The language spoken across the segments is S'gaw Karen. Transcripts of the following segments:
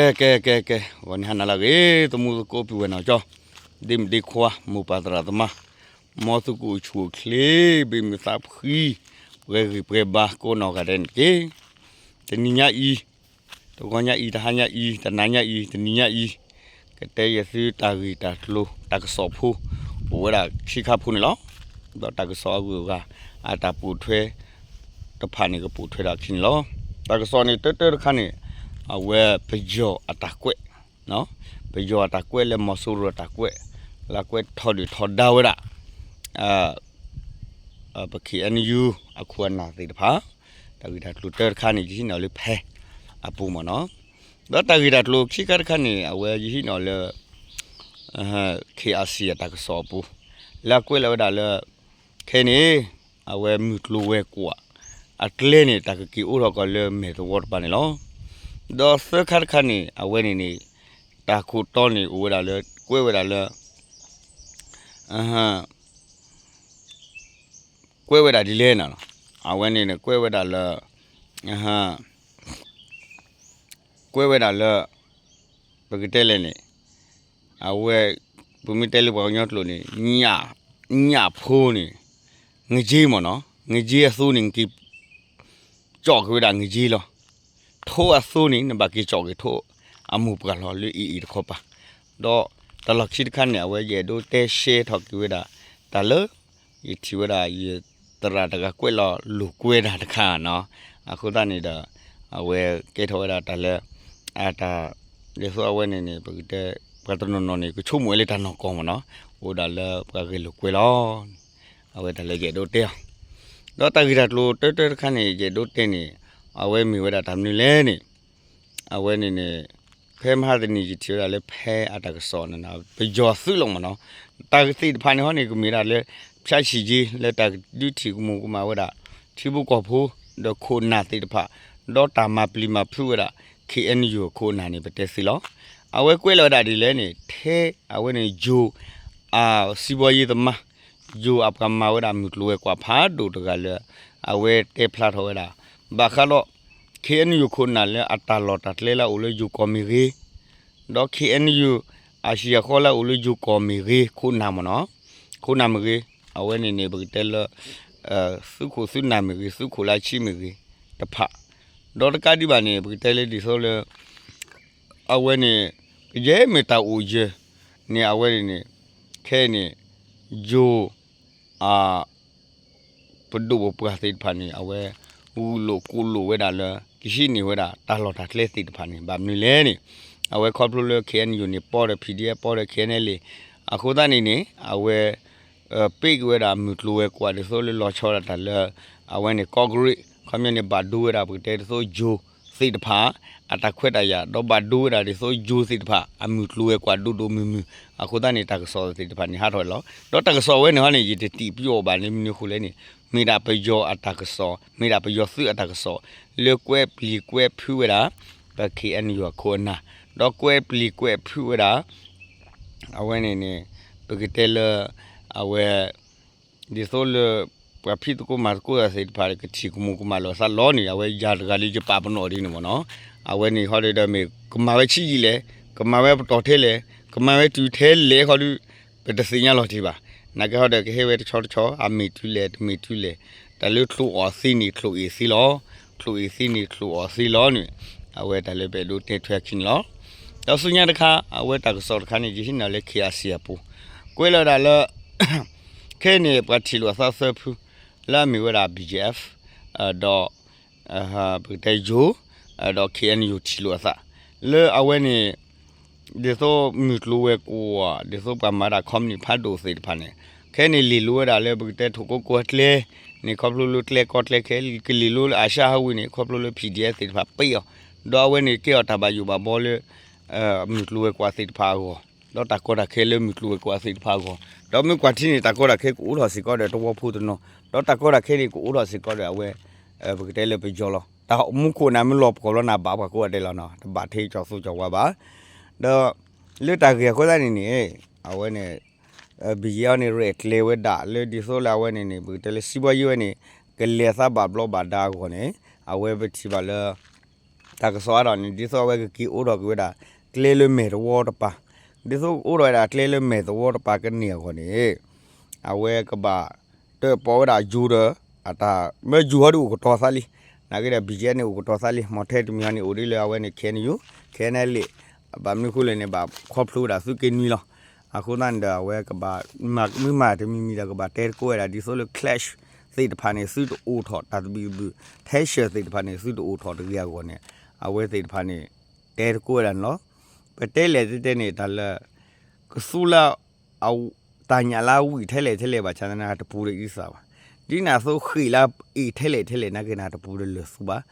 ကဲ ကဲ ကဲ ကဲ ဂီၤန့ၣ်ဟါနၤလၢအဂ့ၤ သမူသကိးပုၢ်ဝဲၢ်နီၢ်ကၠီ, ဒ့မုၣ်ဒ့ခွါ မိၢ်ပၢ်သရၣ်သမါ, မ်သုကအိၣ်ဆူၣ်အိၣ်ချ့ ဘၣ်မုာ်သးဖှံ, ပှဲၤဂံၢ်ပှဲၤဘါကိးနီၢ်ဂၤဒဲးန့ၣ်တက့ၢ်. တနံၤညါအံၤ, တဂီၤညါအံၤ, တဟါညါအံၤ, တနၤညါအံၤ, တနံၤညါအံၤ, ကတဲယဲၢ်သုတၢ်ဂ့ၢ်တၢ်ကျိၤ တၢ်ကစီၣ်ဖိ, အိၣ်ဝဲဒၣ်ခံခါဖိန့ၣ်လီၤ. ဒီးတၢ်ကစီၣ်အဂုၤအဂၤ အတၢ်ပိာ်ထွဲ တဖၣ်န့ၣ် ကပိာ်ထွဲဒၣ်အခံန့ၣ်လီၤ. တၢ်ကစီၣ်န့ၣ် တၢတၢတခါန့ၣ် အဝဲပယီၤအတၢ်ကွဲး, ပယီၤအတၢ်ကွဲးလၢမီၤစိရိၤအတၢ်ကွဲး, လၢအကွဲးထီဒုၣ်ထီဒါဝဲဒၣ် ပ ခ့ၣ်အဲၣ်ယူၣ် အခိၣ်အနၢ်သ့ၣ်တဖၣ်, တၢ်ဂ့ၢ်တၢ်ကျိၤတၢတခါန့ၣ် ယဟံးန့ၢ်လၢဖဲအပူၤမ့ၢ်နီၤ, ဒီးတၢ်ဂ့ၢ်တၢ်ကျိၤခံခါတခါန့ၣ် အဝဲယဟံးန့ၢ်လၢ ခ့ၣ်အါစံၣ် အတၢ်ကစီၣ်အပူၤ, လၢအကွဲးလီၤဝဲဒၣ်လၢ ခဲအံၤန့ၣ် အဝဲမုၢ်ကျိၤဝဲၤကွာ် အကျဲန့ၣ် တၢ်ကက့ၤအိးထီၣ်ကီးလၢမဲာ်သဝီတပၤန့ၣ်လီၤ. ဒီးသၢခါတခါန့ၣ် အဝဲန့ၣ်န့ၣ် တၢ်ခိၣ်တီန့ၣ်အိၣ်ဝဲဒၣ်လၢ ကွဲးဝဲဒၣ်လၢ ကွဲးဝဲဒၣ်ဒ်လဲၣ်န့ၣ်လီၤ. အဝဲန့ၣ်န့ၣ် ကွဲးဝဲဒၣ်လၢ ကွဲးဝဲဒၣ်လၢ ပကတဲလဲၣ်န့ၣ် အဝဲ ပမ့ၢ်တဲလၢပှၤကညီကျိာ်န့ၣ် ညၣ်ဖိန့ၣ် ငက့မ့ၢ်နီၤ, ငက့အသိန့ၣ် နက့ၤ ကၠီၣ်က့ၤဝဲဒၣ်ငက့လီၤ. ထိအသိန့ၣ် နဘၣ်က့ၤကၠီၣ်က့ၤထိအမိၢ်ပှၢ်လီၤ လၢအံၤအံၤတခီပၤ. ဒီးတၢ်လီၢ်ခံတခါန့ၣ် အဝဲယအဲၣ်ဒိးတဲရှဲထီၣ်က့ၤဝဲဒၣ် တၢ်လၢ ယထံၣ်ဝဲဒၣ် ယသရၣ်တဂၤကွဲးလီၤလိာ်ကွဲတၢ်တခါနီၤ. အဃိသတးန့ၣ်ဒီး အဝဲကဲထီၣ်ဝဲဒၣ်တၢ်လၢ အတၢ် ဒ်သိးအဝဲန့ၣ်န့ၣ် ပကတဲ ပှၤတနီၤနီၤန့ၣ် ကဆိကမိၣ်ဝဲလၢတၢ်နီၢ်ကီၢ်မ့ၢ်နီၤ, အိၣ်ဒၣ်လၢပှၤဂဲၤလိာ်ကွဲလီၤ. အဝဲတၢ်လၢယအဲၣ်ဒိးတဲအီၤ, ဒီးတၢ်ဂ့ၢ်တၢ်ကျိၤတၢတၢတခါန့ၣ် ယအဲၣ်ဒိးတဲန့ၣ် အဝဲမ့ၢ်ဝဲဒၣ်တၢ်မနုၤလဲၣ်န့ၣ် အဝဲန့ၣ်န့ၣ် ဖဲမဟါတနံၤ ယထံၣ်ဝဲဒၣ်လၢဖဲအတၢ်ကစီၣ်န့ၣ် ပယီၤသုးလီၤမ့ၢ်နီၤ, တၢ်သ့ၣ်တဖၣ်န့ၣ်ဟီန့ၣ် ကမ့ၢ်ဒၣ်လၢ ဖၠၣ်ဆံၣ်က့ လၢတၢ်ကဒုးထံၣ်ကမူၤကမၣ်ဝဲဒၣ် ထံဖိကီၢ်ဖိ ဒီးခိၣ်နၢ်သ့ၣ်တဖၣ် ဒီးတၢ်မၤပျံၤမၤဖုးဝဲဒၣ် ခ့ၣ်အဲၣ်ယူၣ် အခိၣ်အနၢ်န့ၣ် ပတဲသ့လီၤ. အဝဲကွဲးလီၤဝဲဒၣ်ဒ်လဲၣ်န့ၣ် ထဲအဝဲန့ၣ် ယိၤ အစံးဘီယ့သမါ ယိၤအပှၤမၤဝဲဒၣ်မုၢ်ကျိၤဝဲၤကွာ်ဖးဒိၣ်တဂၤလၢ အဝဲတဲဖျါထီၣ်ဝဲဒၣ် ဘၣ်ဃးဒီး ခ့ၣ်အဲၣ်ယူၣ် ခိၣ်နၢ်လၢအတၢ်လီၢ်တၢ်ကျဲလၢအအိၣ်လၢယိၤကီၢ်မ့ၢ်ဂ့ၤ, ဒီး ခ့ၣ်အဲၣ်ယူၣ် အစံၣ်အဃီလၢအအိၣ်လၢယိၤကီၢ်မ့ၢ်ဂ့ၤ ခိၣ်နၢ်မ့ၢ်နီၤ, ခိၣ်နၢ်မ့ၢ်ဂ့ၤ အဝဲန့ၣ်န့ၣ် ပကတဲလၢ သုးခိၣ်သုးနၢ်မ့ၢ်ဂ့ၤ သုးခိၣ်လၢအဆံးမ့ၢ်ဂ့ၤတဖၣ်, ဒီးတကးဒံးဘၣ်န့ၣ် ပကတဲလၢဒ်သိးလၢ အဝဲန့ၣ် ကယဲၢ်မ့ၢ်တၢ်အိၣ်ယၢၤန့ၣ် အဝဲန့ၣ်န့ၣ် ခဲအံၤန့ၣ် ယိၤ အ ပဒိၣ်ပပှၢ်သ့ၣ်တဖၣ်န့ၣ် အဝဲ ဂုာ်လိာ်ကိးလိာ်ဝဲဒၣ်လၢ ကဟံးန့ၢ်ဝဲဒၣ်တၢ်လီၢ်တၢ်ကျဲသ့ၣ်တဖၣ်န့ၣ် ဘၣ်မနုၤလဲၣ်န့ၣ် အဝဲခီဖျိလၢ ခ့ၣ်အဲၣ်ယူၣ်န့ၣ် ပီဒီး PDF ပီဒီး ခ့ၣ်အဲၣ်ယူၣ် အဃိသတးန့ၣ်န့ၣ် အဝဲ ပ့ၢ်က့ၤဝဲဒၣ်မုၢ်ကျိၤဝဲၤကွာ်ဒ်သိးလၢလီၤဆီဒၣ်တၢ်လၢ အဝဲန့ၣ် ကီၢ်ကရ့ၣ် ခီပညီန့ၣ် ဘၣ်ဒိဝဲဒၣ်ပကတဲဒ်သိးယိၤသ့ၣ်တဖၣ် အတၢ်ခွဲးတၢ်ယာ် ဒီးဘၣ်ဒိဝဲဒၣ်ဒ်သိးယိၤသ့ၣ်တဖၣ် အမုၢ်ကျိၤဝဲၤကွာ်ဒိၣ်ဒိၣ်မုၢ်မုၢ် အဃိသတးန့ၣ် တၢ်ကစီၣ်သ့ၣ်တဖၣ်န့ၣ် ဟးထီၣ်ဝဲလီၤ. ဒီးတၢ်ကစီၣ်ဝဲန့ၣ်ဟီန့ၣ် ယတတံၢ်ပယီၣ်ဘၣ်လၢမနုၤအဃိလဲၣ်န့ၣ် မ့ၢ်ဒၣ်ပယီၤအတၢ်ကစီၣ် မ့ၢ်ဒၣ်ပယီၤသုးအတၢ်ကစီၣ် လၢကွဲးပျံၤကွဲးဖုးဝဲဒၣ် ပ ခ့ၣ်အဲၣ်ယူၣ် အခိၣ်အနၢ် ဒီးကွဲးပျံၤကွဲးဖုးဝဲဒၣ် အဝဲန့ၣ်န့ၣ် ပကတဲလၢ အဝဲ ဒ်သိးလၢ ပှၤဖံးသကိးမၤသကိးသ့ၣ်တဖၣ် ကထံၣ်ကမူၤကမၣ်လိာ်သးလီၤန့ၣ် အဝဲယၤတဂၤလၢယပာ်ပနီၣ်ဒ်န့ၣ်မ့ၢ်နီၤ. အဝဲန့ၣ်ဟီဒီးမ့ၢ် ကမၤဝဲဆံးယံာ်လဲၣ် ကမၤဝဲပတီၢ်ထဲလဲၣ် ကမၤဝဲတုၤထဲလဲၣ်ဃီဒီး ပတသ့ၣ်ညါလီၤတံၢ်ဘၣ်. နာ်က့ဟီဒီးကဟဲဝဲတဆီတဆီ အမ့ၢ်တုၤလဲၣ်တမ့ၢ်တုၤလဲၣ် တၢ်လၢချိၣ်အီၣ်သ့န့ၣ်ချိၣ်အ့ၣ်သ့လီၤ. ချိၣ်အ့ၣ်သ့န့ၣ်ချိၣ်အီၣ်သ့လီၤန့ၣ် အဝဲတၢ်လၢပအဲၣ်ဒိးတဲထွဲအခံန့ၣ်လီၤ. ဒီးဆူညါတခါ အဝဲတၢ်ကစီၣ်တခါန့ၣ် ယဟံးန့ၢ်လၢ ခ့ၣ်အါစံၣ် အပူၤ ကွဲးလီၤဝဲဒၣ်လၢ ခဲအံၤန့ၣ် ပှၤထံၣ်လိာ်အသးသၢဖု လၢအမ့ၢ်ဝဲဒၣ် ဘီၣ်ကၠ့ၣ်အ့ၣ် ဒီး ပကတဲယိၤ ဒီး ခ့ၣ်အဲၣ်ယူၣ် ထံၣ်လိာ်အသး လၢအဝဲန့ၣ် ဒ်သိးမုၢ်ကျိၤဝဲၤကွာ် ဒ်သိးပှၤမၤဒၣ် company ဖးဒိၣ်သ့ၣ်တဖၣ်န့ၣ် ခဲအံၤန့ၣ် လ့ၢ်လိၤဝဲဒၣ်လၢပကတဲထိၣ်ကိကိၣ်အကျဲန့ၣ် ခီဖျိလၢကျဲကီကျဲခဲ ကလ့ၢ်လိၤလၢအါၡါဟးဝံၤန့ၣ် ခီဖျိလၢ PDF သ့ၣ်တဖၣ်ပ့ၢ်အီၤ ဒီးအဝဲန့ၣ်ကဲအီၤတၢ်ဘၣ်ယိၣ်ဘၣ်ဘီလၢ မုၢ်ကျိၤဝဲၤကွာ်သ့ၣ်တဖၣ်အဂီၢ် ဒီးတၢ်ကီတၢ်ခဲလၢမုၢ်ကျိၤဝဲၤကွာ်သ့ၣ်တဖၣ်အဂီၢ် ဒီးမ့ၢ်ကွၢ်ထံန့ၣ် တၢ်ကီတၢ်ခဲကအိးထီၣ်စ့ၢ်ကီးဒီးတဝီဖိတနီၤ ဒီးတၢ်ကီတၢ်ခဲန့ၣ် ကအိးထီၣ်စ့ၢ်ကီးဒီးအဝဲ ပကတဲလၢပယီၤလီၤ. တၢ်မူခိၣ်နၢ်မ့ၢ်လီၤပှီၢ်လီၤနၤဘၣ်ပှၤကိးဂၤဒဲးလီၤနီၤ တဘၣ်ထဲကၠီၤသူကၠီၤဝါဘၣ်. ဒီး လၢတၢ်ဂ့ၢ်အဃိသတးန့ၣ်န့ၣ် အဝဲန့ၣ် ဘီၣ်ကၠ့ၣ်အ့ၣ်န့ၣ် ရဲၣ်ကျဲၤဝဲဒၣ်လၢဒ်သိးလၢအဝဲန့ၣ်န့ၣ် ပကတဲလၢစံးဘီယ့ၣ်ဝဲန့ၣ် ကလဲၤသးဘၣ်ဘျီးဘၣ်ဒါအဂီၢ်န့ၣ် အဝဲပထံၣ်ဘၣ်လၢ တၢ်ကစီၣ်အါထီၣ်န့ၣ် ဒ်သိးအဝဲကက့ၤအိးထီၣ်က့ၤဝဲဒၣ် ကျဲလၢမဲာ်သဝီတပၤ, ဒ်သိးအိးထီၣ်ဝဲဒၣ်ကျဲလၢမဲာ်သဝီတပၤကန့ၢ်အဂီၢ်န့ၣ် အဝဲကဘၣ် တၢၣ်ပီးဝဲဒၣ်ယိၤဒီး အတၢ်မၢယိၤဟီဒုးအိၣ်ကတီၤသးလံ, နာ်က့ဒီး ဘံၣ်ကၠဲၣ် န့ၣ်အိၣ်ကတီၤသးလံ, မီၤထဲတမံၤဟီန့ၣ်အိၣ်ဒ်လၢအဝဲန့ၣ် ခ့ၣ်အဲၣ်ယူၣ်, ခ့ၣ်အဲၣ်ယူၣ်, ဘၣ်မနုၤဃိလဲၣ်န့ၣ် ဘၣ်ခီဖျိဝဲဒၣ်သုးက့နွံလီၤ. အဃိသတးန့ၣ်ဒီး အဝဲကဘၣ်မၤမုာ်မၤတမံၤမံၤဒီး ကဘၣ်တဲသကိးဝဲဒၣ် ဒ်သိးလၢ clash သ့ၣ်တဖၣ်န့ၣ် သုတအိၣ်ထီၣ်တၢ်သဘံၣ်သဘုၣ်, tension သ့ၣ်တဖၣ်န့ၣ်သုတအိၣ်ထီၣ်တဂ့ၤအဂီၢ်န့ၣ် အဝဲသ့ၣ်တဖၣ်န့ၣ် တဲသကိးဝဲဒၣ်န့ၣ်လီၤ. ပတဲလဲၣ်တဲတဲန့ၣ် တၢ်လၢ ကသူလၢ တၢ်ညၣ်လၢအဝံၣ်ထဲလဲၣ်ထဲလဲၣ်ဘၣ်ဆၣ်သနာ်က့ တပူၤတအံသးဘၣ်. ဒ်န့ၣ်အသိးဃ့ၢ်လၢအအ့ၣ်ထဲလဲၣ်ထဲလဲၣ်နာ်က့န့ၣ် တပူၤတလၢာ်သူဘၣ်.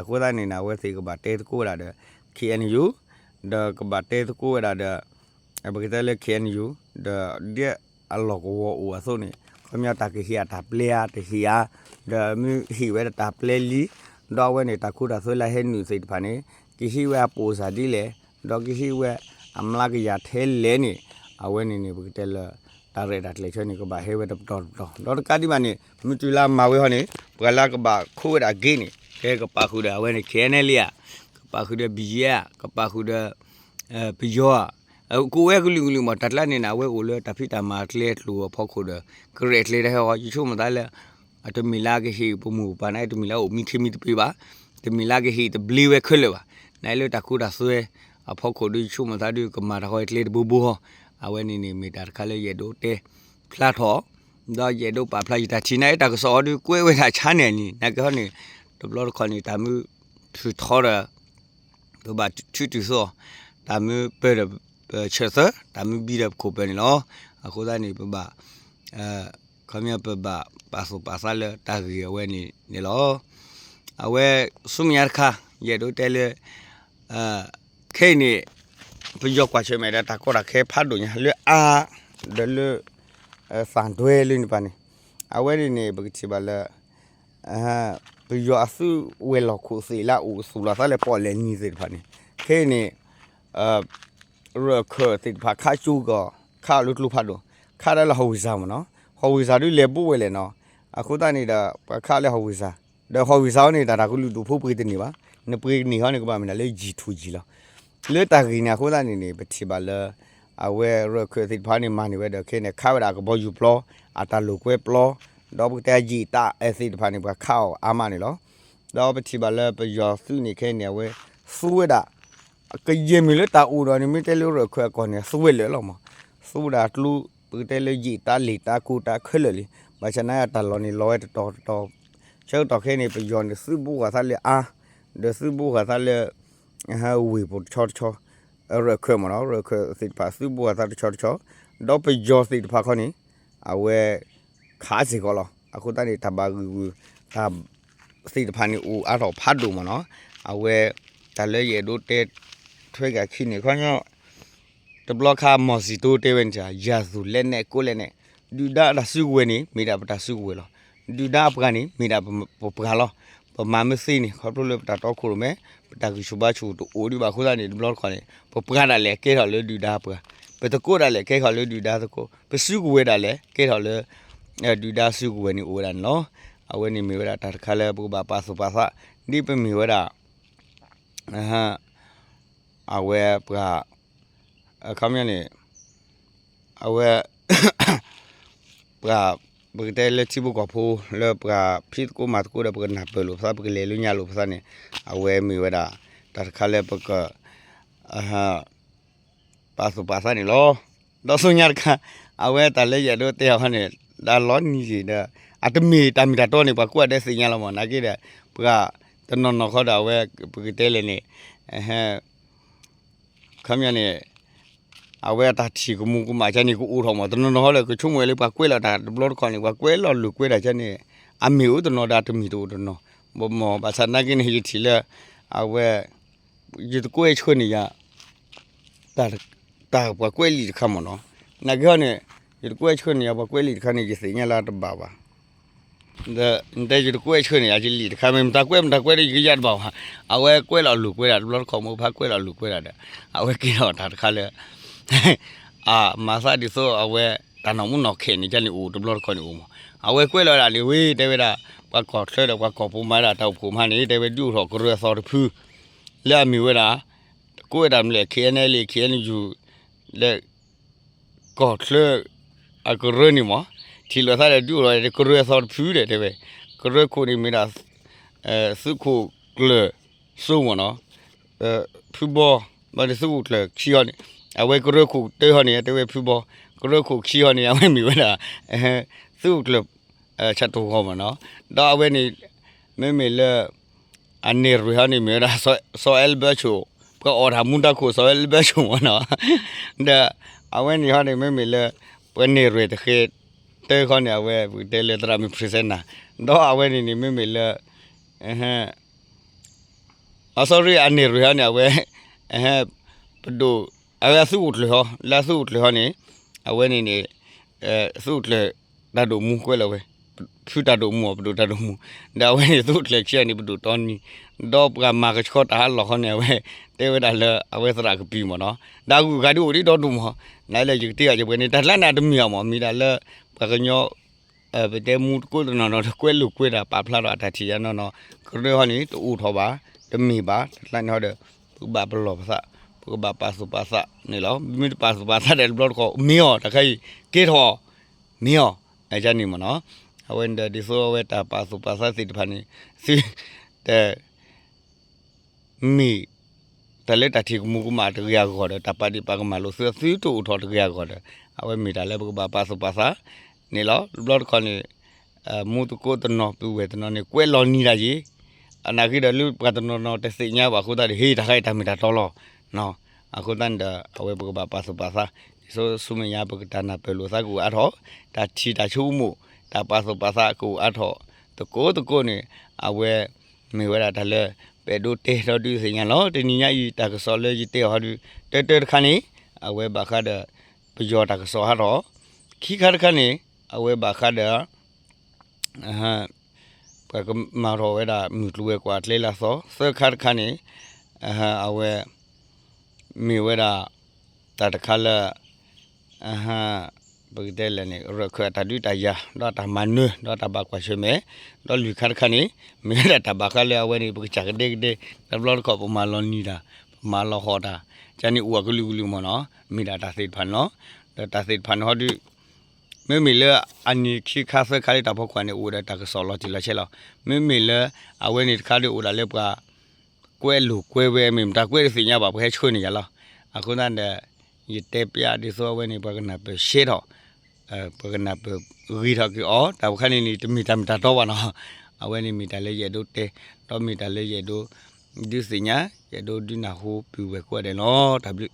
အဃိသတးန့ၣ်န့ၣ် အဝဲသ့ၣ်ကဘၣ်တဲသကိးဝဲဒၣ်ဒီး ခ့ၣ်အဲၣ်ယူၣ်, ဒီးကဘၣ်တဲသကိးဝဲဒၣ်ဒီး ပကတဲလၢ ခ့ၣ်အဲၣ်ယူၣ် ဒီးဒ်အလီၢ်ကဝီၤအိၣ်အသိးန့ၣ် ခီပညီတၢ်ကဟ့ၣ်အတၢ်ပျဲဧါတဟ့ၣ်ဧါ, ဒီးမ့ၢ်ဟ့ၣ်ဝဲဒၣ်တၢ်ပျဲလံ, ဒီးအဝဲန့ၣ် တၢ်ခိတၢ်သွဲလၢဟဲနုာ်သ့ၣ်တဖၣ်န့ၣ် ကဟ့ၣ်ဝဲအပိၢ်စၢ်ဒ်လဲၣ်, ဒီးကဟ့ၣ်ဝဲအမျးကယၤထဲလဲၣ်န့ၣ် အဝဲန့ၣ်န့ၣ် ပကတဲလၢ တၢ်ရဲၣ်တၢ်ကျဲၤဆၢန့ၣ် ကဘၣ်ဟဲဝဲတပတီၢ်တပတီၢ်, ဒီးတကးဒံးဘၣ်န့ၣ် မုၢ်တုၤလၢအမၤဝဲဟီန့ၣ် ပှၤလၢကဘၣ်ခိးဝဲဒၣ်ဂ့ၢ်န့ၣ် ကဲကပာ်ဃုာ်ဒီးအဝဲန့ၣ် ခ့ၣ်အဲၣ်ယူၣ်ဧါ, ကပာ်ဃုာ်ဒီး ဘံၣ်ကၠဲၣ်ဧါ, ကပာ်ဃုာ်ဒီး ပယီၤဧါ, ကအိၣ်ဝဲကလုာ်ကလုာ်မး တၢ်ကျါန့ၣ်န့ၣ် အဝဲအိၣ်လၢတၢ်ဖံးတၢ်မၤကျဲကျိၤအဖီခိၣ်ဒီး ကရဲၣ်ကျဲၤတၢ်ဟဲအီၤ ယဆိကမိၣ်သးလၢ အတမ့ၢ်လၢအကဟ့ၣ်ပမိၢ်ပပၢ်န့ၣ် တမ့ၢ်လၢအအိၣ်မံခ့မံတပ့ၤဘၣ်, တမ့ၢ်လၢအကဟ့ၣ်တဘျ့ဝဲခဲလၢာ်ဘၣ်, နလၢတၢ်ခိတၢ်သွဲအဖီခိၣ်ဒီး ယဆိကမိၣ်သးဒီး ကမၤတၢ်ဃီကျဲတဘိဘိဟီ, အဝဲန့ၣ်န့ၣ် မ့ၢ်တၢ်တခါလၢယအဲၣ်ဒိးတဲဖျါထီၣ် ဒီးယအဲၣ်ဒိးပာ်ဖျါယတၢ်ထံၣ်န့ၣ် တၢ်ကစီၣ်အီၤဒီးကွဲးဝဲဒၣ်ဆါန့ၣ်န့ၣ် နာ်က့ဟီန့ၣ် တဘျီတခီၣ်န့ၣ် တၢ်မုၢ်ထုးထီဒီး ပဘၣ်ထုးတုၤသိးအီၤ, တၢ်မုၢ်ပၢၢ်ဒီး ပဆၢၣ်သၢ, တၢ်မုၢ်ဘံဒီးပခိၣ်ပၢၢ်န့ၣ်လီၤ. အဃိသတးန့ၣ် ပဘၣ် ခီပညီပဘၣ်ပာ်သူၣ်ပာ်သးလၢတၢ်ဂ့ၢ်အဝဲန့ၣ်န့ၣ်လီၤ. အဝဲဆူမဲာ်ညါတခါ ယအဲၣ်ဒိးတဲလၢ ခဲအံၤန့ၣ် ပယီၤကွၢ်ဆၢၣ်မဲာ်ဒီးတၢ်ကီတၢ်ခဲဖးဒိၣ်ညါလၢအါ ဒီးလၢ သၣ်ဒွဲလၢန့ၣ်ပၤန့ၣ် အဝဲန့ၣ်န့ၣ် ပကထံၣ်ဘၣ်လၢ ပယီၤအသုးဝဲၤလီၢ်ခိၣ်သ့ၣ်လၢအအိၣ်ကသူၣ်လီၤသးလၢပီၣ်လဲၣ်နံၤသ့ၣ်တဖၣ်န့ၣ် ခဲအံၤန့ၣ် ရၢၢ်ခၢၣ်သ့ၣ်တဖၣ်ခးကၠိကီၢ် ခးအီၤလၢကျိဖးဒိၣ် ခးဒၣ်လၢဟီၣ်ဝံၣ်စၢ်မ့ၢ်နီၤ ဟီၣ်ဝံၣ်စၢ်ဒုးလဲၤဘူးဝဲလဲၣ်နီၤ အဃိသတးန့ၣ်ဒီး ပှၤခးလၢဟီၣ်ဝံၣ်စၢ် ဒီးဟီၣ်ဝံၣ်စၢ်အံၤန့ၣ် တၢ်တၢ်ကလုာ်ဒိၣ်ဖိပှ့ၤတန့ၢ်ဘၣ် နပှ့ၤန့ၢ်ဟီန့ၣ် ကဘၣ်မ့ၢ်ဒၣ်လၢ G two G လီၤ လၢတၢ်ဂ့ၢ်န့ၣ် အဃိသတးန့ၣ်န့ၣ် ပထံၣ်ဘၣ်လၢ အဝဲရၢၢ်ခၢၣ်သ့ၣ်တဖၣ်န့ၣ် မၤန့ၢ်ဝဲဒီးခဲအံၤန့ၣ် ခးဝဲဒၣ်အကဘီယူၤပျီ အတၢ်လိာ်ကွဲပျီ ဒီးပကတဲယံာ်တၢ်အဲၣ်သ့ၣ်တဖၣ်န့ၣ် ပှၤခးအီၤအါမးန့ၣ်လီၤ. ဒီးပထံၣ်ဘၣ်လၢပယီၤသုးန့ၣ်ခဲအံၤန့ၣ် အဝဲသူဝဲဒၣ် ကယဲၢ်မုၢ်လၢတၢ်အိၣ်ဒီးန့ၣ် မ့ၢ်တဲလၢရၢၢ်ခၢၣ်အကီၢ်န့ၣ် သူဝဲလၢာ်လီၤမး သူဝဲဒၣ်ကျိ ပကတဲလၢယံာ်တၢ်လံာ်တၢ်ကိၢ်တၢ်ခဲလၢာ်လံ ဘၣ်ဆၣ်နာ်က့တၢ်လီၢ်န့ၣ်လီၤဝဲတတီၤတတီၤ ဆၢကတီၢ်ခဲအံၤန့ၣ် ပယီၤန့ၣ် သုးဘူးဃာ်သးလၢအါ ဒီးသုးဘူးဃာ်သးလၢ ဝ့ၢ်ပူၤတဆီတဆီ ရၢၢ်ခၢၣ်မ့ၢ်နီၤ ရၢၢ်ခၢၣ်သ့ၣ်တဖၣ် သုးဘူးဃာ်သးတဆီတဆီ ဒီးပယီၤသ့ၣ်တဖၣ်ခီန့ၣ် အဝဲ ခးစ့ၢ်ကီးလီၤ. အဃိသတးန့ၣ် တၢ်ဘၣ်ဂုာ်ဂုာ် တၢ်သ့ၣ်တဖၣ်န့ၣ် အိၣ်အါထီၣ်ဖးဒိၣ်မ့ၢ်နီၤ အဝဲ တၢ်လၢယအဲၣ်ဒိးတဲထွဲက့ၤအခံန့ၣ် ခီပညီ တဘျီခါ မီၢ်စံၣ်တိတဲဝဲန့ၣ် ယၤသူၣ်လဲနဲၣ်ကိးလဲနဲၣ် ဒုၣ်ဒါအတၢ်စုကဝဲၤန့ၣ် မ့ၢ်ဒၣ်ပတၢ်စုကဝဲၤလီၤ. ဒုၣ်ဒါအပှၤန့ၣ် မ့ၢ်ဒၣ်ပပှၤလီၤ. ပမၤမ့ၢ်သ့န့ၣ် ခီဖျိလၢပတၢ်တီခိၣ်ရိၣ်မဲ ပတၢ်ဂံၢ်ဆူၣ်ဘါဆူၣ်တအိၣ်ဒံးဘၣ်အဃိသတးန့ၣ် တဘျီတခီၣ်န့ၣ် ပပှၤဒၣ်လဲာ်ကဲထီၣ်လၢဒုၣ်ဒါအပှၤ, ပသကိးဒၣ်လဲာ်ကဲထီၣ်လၢဒုၣ်ဒါသကိး, ပစုကဝဲၤဒၣ်လဲာ်ကဲထီၣ်လၢ ဒုၣ်ဒါစုကဝဲၤန့ၣ်အိၣ်ဝဲဒၣ်န့ၣ်လီၤ. အဝဲန့ၣ်မ့ၢ်ဝဲဒၣ်တၢ်တခါလၢပကဘၣ်ပာ်သူၣ်ပာ်သး ဒ်ပမ့ၢ်ဝဲဒၣ် အဝဲပှၤ အခီပညီန့ၣ် အဝဲ ပှၤ ပကတဲလၢထံဖိကီၢ်ဖိ လၢပှၤဖံးသကိးမၤသကိးဒီး ပကနၢ်ပၢၢ်လိာ်ပသး ပကလဲၤလၢညါလိာ်ပသးန့ၣ် အဝဲမ့ၢ်ဝဲဒၣ် တၢ်တခါလၢပက ပာ်သူၣ်ပာ်သးန့ၣ်လီၤ. ဒီးဆူညါတခါ အဝဲတၢ်လၢယအဲၣ်ဒိးတဲအီၤန့ၣ် တၢ်လီၤနံၤယံာ်ဒီး အတမ့ၢ်တၢ်မ့ၢ်တၢ်တီန့ၣ် ပှၤကွၢ်ဒဲးသ့ၣ်ညါလီၤမး နာ်က့ဒီး ပှၤတနီၤနီၤဃီဒီး အဝဲပကတဲလဲၣ်န့ၣ် ခီပညီန့ၣ် အဝဲအတၢ်ထံၣ်ကမူးကမၣ်ကန့ၣ် ကအိၣ်ထီၣ်မး တနီၤနီၤဃီဒီး ကဆိကမိၣ်ဝဲလၢပှၤကွဲးလီၤတၢ်တဘျီတခီၣ်န့ၣ် ပှၤကွဲးလီၤလိာ်ကွဲးတၢ်ကန့ၣ် အမ့ၢ်အိၣ်တနီၤဒီး တမ့ၢ်တအိၣ်တနီၤ ဘၣ်မး ဘၣ်ဆၣ်နာ်က့န့ၣ် ယထံၣ်လၢ အဝဲ ယတကွဲးဆှၢန့ၢ်ယၤ တၢ် တၢ်ပှၤကွဲးလံာ်တခါမ့ၢ်နီၤ နာ်က့ဟီန့ၣ် ယတကွဲးဆှၢန့ၢ်ယၤ ပှၤကွဲးလံာ်တခါန့ၣ် ယသ့ၣ်ညါလၢတဘၣ်ဘၣ် ဒီးနတဲယတကွဲးဆှၢန့ၢ်ယၤ ယလံာ်တခါ မ့ၢ်မတၤကွဲးမတၤကွဲးဒီး ယကယါတဘၣ်ဘၣ် အဝဲကွဲးလီၤလိာ်ကွဲးတၢ် တဘျီတခီၣ်မ့ၢ်ဖးကွဲးလီၤလိာ်ကွဲးတၢ်ဒီး အဝဲကဲထီၣ်တၢ်တခါလၢ အမၤသးဒ်သိးအဝဲ တၢ်နီၢ်မူနီၢ်ခဲးန့ၣ် ကန့ၣ်အိၣ်တဘျီတခီၣ်န့ၣ်အိၣ်မး. အဝဲကွဲးလီၤဝဲဒၣ်န့ၣ်ဝံၤ တဲဝဲဒၣ် ပှၤကီၢ်ချၢဒီးပှၤကီၢ်ပိာ်မၤဒၣ်တၢ်အိၣ်ဖှိၣ်မးန့ၣ် တဲဝဲဒုးအိၣ်ထီၣ်ကရၢအသီတဖု လၢအမ့ၢ်ဝဲဒၣ် ကိးဝဲဒၣ်မနုၤလဲၣ် KNLA KNU လၢ ကီၢ်ချၢ အကရၢန့ၣ်မး ထံၣ်လိာ်သးဒီးဒုးအိၣ်ထီၣ်ကရၢအသီတဖုဒီး တဲဝဲ ကရၢခိၣ်န့ၣ်မ့ၢ်ဒၣ် သုးခိၣ်ကျၢၢ်စိမးနီၤ ဖုဘီ ဘၣ်ဒီးသုးခိၣ်ကျၢၢ်ခံဟီန့ၣ် အဝဲကရၢခိၣ်တၢဟီန့ၣ် တဲဝဲဖုဘီ ကရၢခိၣ်ခံဟီန့ၣ် အဝဲမ့ၢ်ဝဲဒၣ် သုးခိၣ်ကျၢၢ် ဆၣ်တိၢ်ဂီၤမးနီၤ ဒီးအဝဲန့ၣ် မ့မ့ၢ်လၢ အန့ၢ်ရွဲၣ်ဟီန့ၣ် မ့ၢ်ဝဲဒၣ် စီၤအဲလဘၢဆိၣ် ပှၤအီၣ်တၢ်မူတၢ်ခိၣ် စီၤအဲလဘၢဆိၣ်မးနီၤ ဒီး အဝဲန့ၣ်ဟီန့ၣ် မ့မ့ၢ်လၢ ပှၤန့ၢ်ရွဲၣ်တဃဲၤ တၢခီန့ၣ် အဝဲပကတဲလၢသရၣ်မုၣ် presenter ဒီးအဝဲန့ၣ်န့ၣ် မ့မ့ၢ်လၢ အ sorry အန့ၢ်ရွဲၣ်ဟီန့ၣ် အဝဲ ပဒိၣ် အဝဲအသုးခိၣ်ကျၢၢ်ဟီ လၢအသုးခိၣ်ကျၢၢ်ဟီန့ၣ် အဝဲန့ၣ်န့ၣ် သုးခိၣ်ကျၢၢ်တၢ်ဒိၣ်မူကွဲးလီၤဝဲ ဖုတၢ်ဒိၣ်မူအီၤ ပဒိၣ်တၢ်ဒိၣ်မူ ဒီးအဝဲန့ၣ်သုးခိၣ်ကျၢၢ်ခံဂၤန့ၣ် ပဒိၣ်တီနံၤ ဒီးပှၤမၤကဆှီတၢ်ဟးလီၢ်ခီန့ၣ် အဝဲ တဲဝဲဒၣ်လၢအဝဲသရၣ်ကပံာ်မးနီၤ ဒီးအဂုၤအဂၤဒ်အိၣ်ဒ်ဒီဒူၣ်မး နလၢယကတဲအီၤယပှဲၤန့ၣ် တၢ်ကျါန့ၣ်အတမ့ၢ်အီၤမး မ့ၢ်ဒၣ်လၢ ပှၤကညီ ပတဲမူတကိးတနီၤနီၤဒီး ကွဲးလိာ်ကွဲးဒၣ်ပာ်ဖျါထီၣ်အတၢ်ထံၣ်ယါနီၢ်နီၢ် ကရၢဟီန့ၣ် တအိၣ်ထီၣ်ဘၣ် တမ့ၢ်ဘၣ် တၢ်ကျါန့ၣ်ဟီဒီး ပကဘၣ်ပလီၢ်ပသး ပကဘၣ်ပာ်သူၣ်ပာ်သးန့ၣ်လီၤ မ့ၢ်တပာ်သူၣ်ပာ်သးဒီးတဘျီတခီၣ် မ့ၢ်အီၤ တၢ်ခါအံၤ ကဲထီၣ် မ့ၢ်အီၤ နကန့ၣ်မးနီၤ အဝဲန့ၣ်ဒီး ဒ်သိးအဝဲတၢ်ပာ်သူၣ်ပာ်သးသ့ၣ်တဖၣ်န့ၣ် သု တ မ့ၢ် တၢ်လၢတၢ်ထံၣ်ကမူၤကမၣ်တဂ့ၤအဂီၢ်ဒီး တၢ်ပာ်ဒံးပာ်ကမၣ်လိာ်သု သုတအိၣ်ထီၣ်တဂ့ၤအဂီၢ်ဒီး အဝဲမ့ၢ်တၢ်လၢပကဘၣ်ပာ်သူၣ်ပာ်သးန့ၣ်လီၤ တဘျီတခီၣ်န့ၣ် မူတကိးတနီၤပုၢ်ဝဲၢ်တနီၤန့ၣ် ကွဲးလီၤနံၤတၢ်ယံၤ အနာ်က့ဒီးလၢပှၤတနီၤနီၤတသ့ၣ်ညါဘၣ်အဃိသတးဒီး ဟ့ၣ်တၢ်ခါအံၤတၢ်မ့ၢ်တၢ်တီလီၤ အဃိသတးန့ၣ်ဒီး အဝဲပကဘၣ်ပာ်သူၣ်ပာ်သး ဒ်သိးဆူမဲာ်ညါ ပကတၢ်နၢ်ပၢၢ်လိာ်သးကအိၣ်အါထီၣ် တၢ်ထံၣ်တၢ်ဆိကမိၣ် တၢ်ပာ်သူၣ်ပာ်သးကအိၣ်အါထီၣ် သကိးသကိးန့ၣ် အဝဲ မ့ၢ်ဝဲဒၣ်တၢ်လၢ ပအဲၣ်ဒိးတဲဒီးဒုးသ့ၣ်ညါလီၤ တနံၤညါအံၤ တၢ်ကစီၣ်လၢယတဲအီၤဟီဒုး တၢတၢတခါန့ၣ် အဝဲဘၣ်ဃးဒီး ပယီၤတၢ်ကစီၣ်ဟးထီၣ် ခံခါတခါန့ၣ် အဝဲဘၣ်ဃးဒီး ပှၤကမၤထီၣ်ဝဲဒၣ်မုၢ်ကျိၤဝဲၤကွာ်အကျဲလၢအသီ သၢခါတခါန့ၣ် အဝဲ မ့ၢ်ဝဲဒၣ် တၢ်တခါလၢ ပကတဲလဲၣ်န့ၣ် ရၢၢ်ခၢၣ်အတၢ်ဒုးတၢ်ယၤ ဒီးတၢ်မၤနၢၤ ဒီးတၢ်ဘၣ်ကွၢ်ဆၢၣ်မဲာ် ဒီးလွံၢ်ခါတခါန့ၣ် မ့ၢ်ဝဲဒၣ်တၢ်ဘၣ်ဃးလၢအဝဲန့ၣ် ပကစၢ်ကဒဲကဒဲ တဘျီတခီၣ်ပမၤလီၤနံၤတၢ် ပမၤလီၤဟီၣ်တၢ် ကန့ၣ်အိၣ်အကလုာ်ကလုာ်မ့ၢ်နီၤ မ့ၢ်ဒၣ်တၢ်သ့ၣ်တဖၣ်န့ၣ်လီၤ ဒီးတၢ်သ့ၣ်တဖၣ်န့ၣ်ဟီဒုး မ့မ့ၢ်လၢအနံၤခံခါသၢခါလၢတၢ်ဖီခိၣ်န့ၣ် အိၣ်ဒီးတၢ်ကစီၣ်လီၤတံၢ်လီၤဆဲးလီၤ မ့မ့ၢ်လၢ အဝဲန့ၣ်တခါဒုးအိၣ်ဒၣ်လၢပှၤ ကွဲးလိာ်ကွဲးဝဲ မ့ၢ်မတၤကွဲးတသ့ၣ်ညါဘၣ် ပှၤဟဲဆှၢန့ၢ်ယၤလီၤ အဃိသတးဒီး ယတဲပျးဒ်သိးအဝဲန့ၣ် ပှၤကနၢ်ပၢၢ်ရှဲထီၣ် ပှၤကနၢ်ပၢၢ်ဂ့ၤထီၣ်က့ၤအီၤ တၢ်တခါန့ၣ်န့ၣ် တမ့ၢ်တၢ်မ့ၢ်တၢ်တီဘၣ်နီၤ အဝဲန့ၣ်မ့ၢ်တၢ်လၢယအဲၣ်ဒိးတဲ ဒီးမ့ၢ်တၢ်လၢယအဲၣ်ဒိး ဒုးသ့ၣ်ညါ ယအဲၣ်ဒိးဒုးနၢ်ဟူပုၢ်ဝဲၢ်ကိးဂၤဒဲးလီၤ တၢ်ဘျုး